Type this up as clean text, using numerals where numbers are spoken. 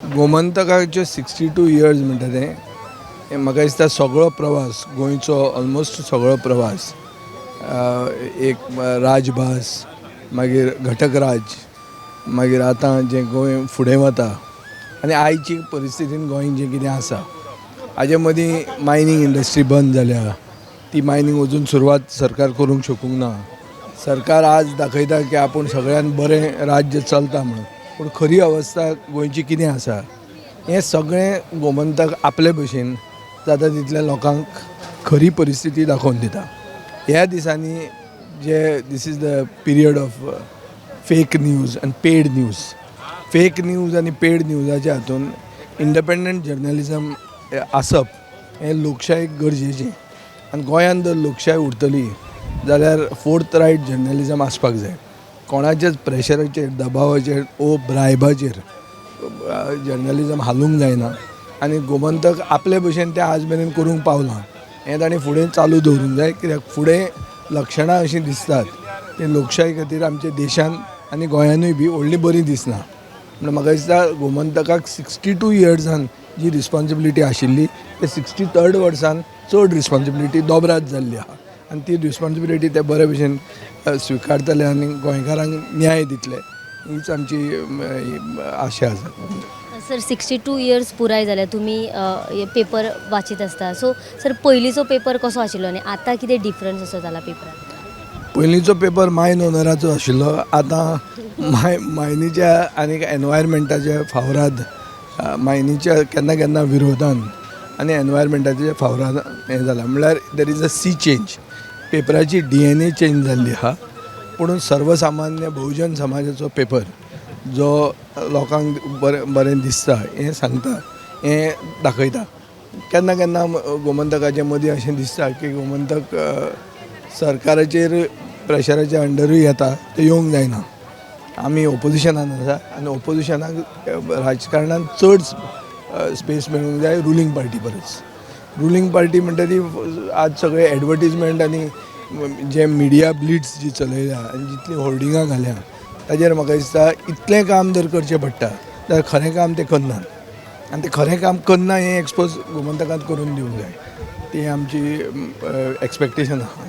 गोमंतकाचे 62 years म्हणटा तें हें म्हाका दिसता सगळो प्रवास गोंयचो, ऑलमोस्ट सगळो प्रवास, एक राजभास, मागीर घटक राज्य, मागीर आतां जें गोंय फुडें वता आनी आयची परिस्थितीन गोंय जें कितें आसा, हाजे मदीं मायनींग इंडस्ट्री बंद जाल्या. ती मायनींग अजून सुरवात सरकार करूंक शकूंक ना. सरकार आज दाखयता की आपूण सगळ्यान बरें राज्य चलता म्हणून, पूण खरी अवस्था गोंयची कितें आसा हें सगळें गोमंतक आपले भशेन जाता तितल्या लोकांक खरी परिस्थिती दाखोवन दिता. ह्या दिसांनी जे this is the period of fake news आनी पेड न्यूज. फेक न्यूज आनी पेड न्यूजाच्या हातून इंडिपेंडंट जर्नलिजम आसप हें लोकशायेक गरजेचें आनी गोंयांत जर लोकशाय उरतली जाल्यार फोर्थ रायट जर्नलिजम आसपाक जाय. कोणाच्याच प्रेशराचेर, दबावाचेर ओ ब्रायबाचेर जर्नलिजम हालूंक जायना आनी गोमंतक आपले भशेन तें आज मेरेन करूंक पावलां, हें ताणें फुडें चालू दवरूंक जाय, कित्याक फुडें लक्षणां अशीं दिसतात ती लोकशाय खातीर आमच्या देशान आनी गोंयानूय बी व्हडली बरी दिसना. म्हणून म्हाका दिसता गोमंतकाक 62 इयर्सान जी रिस्पोन्सिबिलिटी आशिल्ली ते 63rd वर्सान चड रिस्पोन्सिबिलिटी दोबराद जाल्ली आहा आनी ती रिस्पोन्सिबिलिटी ते बरे भशेन स्विकारतले आनी गोंयकारांक न्याय दितले हीच आमची आशा आसा. सर, 62 इयर्स पुराय जाल्या, तुमी पेपर वाचीत आसता. सो सर, पयलींचो पेपर कसो आशिल्लो आनी आतां कितें डिफरन्स असो जाला पेपरान? पयलींचो पेपर मायन ओनराचो आशिल्लो. आतां मायनीच्या आनी एनवायरमेंटाच्या फावराद, मायनीच्या केन्ना केन्ना विरोधान आनी एनवायरमेंटाच्या फावराद हें जालां. म्हणल्यार there is a sea change. पेपराची DNA change जाल्ली आहा, पूण सर्वसामान्य बहुजन समाजाचो पेपर जो लोकांक बरें बरें दिसता हें सांगता, हें दाखयता. केन्ना केन्ना गोमंतकाचे मदीं अशें दिसता की गोमंतक सरकाराचेर प्रेशराच्या अंडरूय येता. तें येवंक जायना. आमी ओपोजिशनान आसा आनी ओपोजिशनाक राजकारणान चड स्पेस मेळूंक जाय रुलींग पार्टी परस. रुलींग पार्टी म्हणटा ती आज सगळे एडवर्टीजमेंट आनी जे मिडिया ब्लिट्स जी चलयल्या आनी जितलीं होर्डिंगां घाल्या ताजेर म्हाका दिसता इतलें काम जर करचें पडटा जाल्यार खरें काम ते करनात आनी तें खरें काम करना हें एक्सपोज गोमंतकान करून दिवंक जाय. ती आमची एक्सपेक्टेशन आहा.